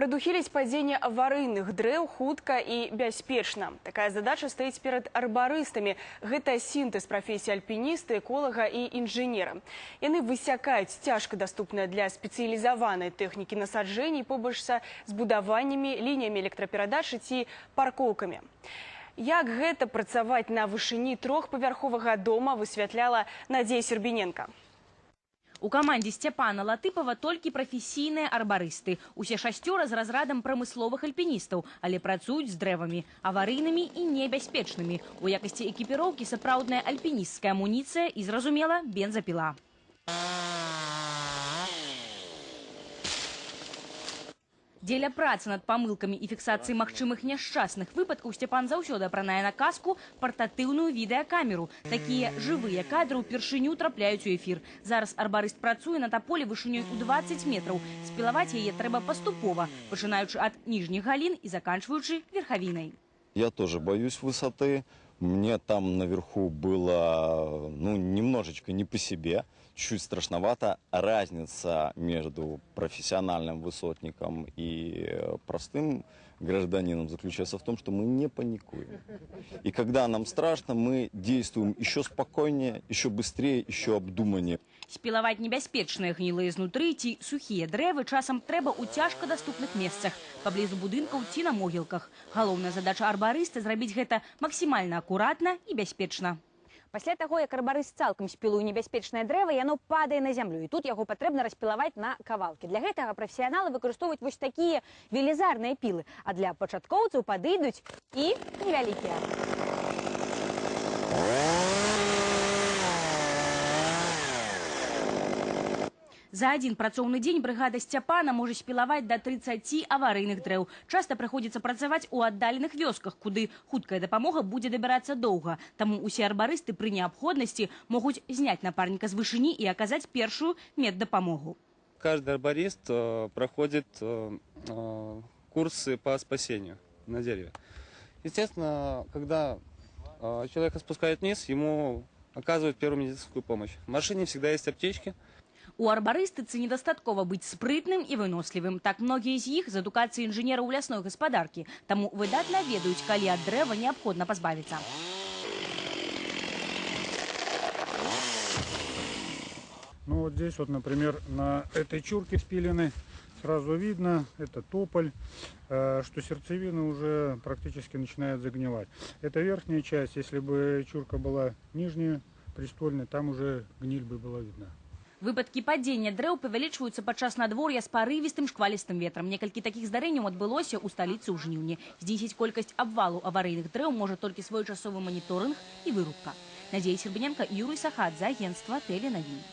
Прадухіліць падзенне аварыйных дрэў хутка і бяспечна. Такая задача стаіць перад арбарыстамі. Гэта сінтэз прафесій альпініста, эколага і інжынера. Яны высякаюць цяжкадаступныя для спецыялізаванай тэхнікі насаджэнні побач са збудаваннямі, лініямі электраперадачы ці паркоўкамі. Як гэта працаваць на вышыні трохпавярховага дома, высвятляла Надзея Сербіненка. У камандзе Сцяпана Латыпава толькі прафесійныя арбарысты. Усе шасцёра з разрадам прамысловых альпіністаў, але працуюць з дрэвамі, аварыйнымі і небяспечнымі. У якасці экіпіроўкі сапраўдная альпінісцкая амуніцыя і, зразумела, бензапіла. Дзеля працы над памылкамі і фіксацыі магчымых няшчасных выпадкаў Сцяпан заўсёды апранае на каску партатыўную відэакамеру. Такія жывыя кадры ўпершыню трапляюць у эфір. Зараз арбарыст працуе на таполі вышынёй у 20 метраў. Спілаваць яе трэба паступова, пачынаючы ад ніжніх галін і заканчваючы верхавінай. Я тоже боюсь высоты. Мне там наверху было, немножечко не по себе, чуть страшновато. Разница между профессиональным высотником и простым гражданином заключается в том, что мы не паникуем. И когда нам страшно, мы действуем еще спокойнее, еще быстрее, еще обдуманнее. Спілаваць небяспечныя гнілыя знутры ці сухія дрэвы часам трэба ў цяжкадаступных месцах, паблізу будынкаў ці на могілках. Галоўная задача арбарыста зрабіць гэта максімальна акуратна і бяспечна. Пасля таго, як арбарыст цалкам спілуе небяспечнае дрэва, яно падае на зямлю, і тут яго патрэбна распілаваць на кавалкі. Для гэтага прафесіяналы выкарыстоўваюць вось такія велізарныя пілы, а для пачаткоўцаў падыдуць і невялікія. За адзін працоўны дзень брыгада Сцяпана можа спілаваць да 30 аварыйных дрэў. Часта прыходзіцца працаваць у аддаленых вёсках, куды хуткая дапамога будзе дабірацца доўга. Таму усе арбарысты пры неабходнасці могуць зняць напарніка з вышыні і аказаць першую меддапамогу. Каждый арборист проходит курсы по спасению на дереве. Естественно, когда человека спускают вниз, ему оказывают первую медицинскую помощь. В машине всегда есть аптечки. У арбарыстыцы недастаткова быць спрытным і вынослівым. Так многія з іх з адукацыі інжынераў лясной гаспадаркі. Таму выдатна ведаюць, калі ад дрэва неабходна пазбавіцца. Ну вот здесь вот, например, на этой чурке спилены, сразу видно, это тополь, что сердцевина уже практически начинает загнивать. Это верхняя часть, если бы чурка была нижняя, престольная, там уже гниль бы была видна. Выпадкі падзення дрэў павялічваюцца падчас надвор'я з парывістым шквалістым ветрам. Некалькі такіх здарэнняў адбылося ў сталіцы ў жніўні. Знізіць колькасць абвалу аварыйных дрэў можа толькі своечасовы маніторынг і вырубка. Надзея Сербіненка, Юрый Сахадзе, агенцтва Тэленавін.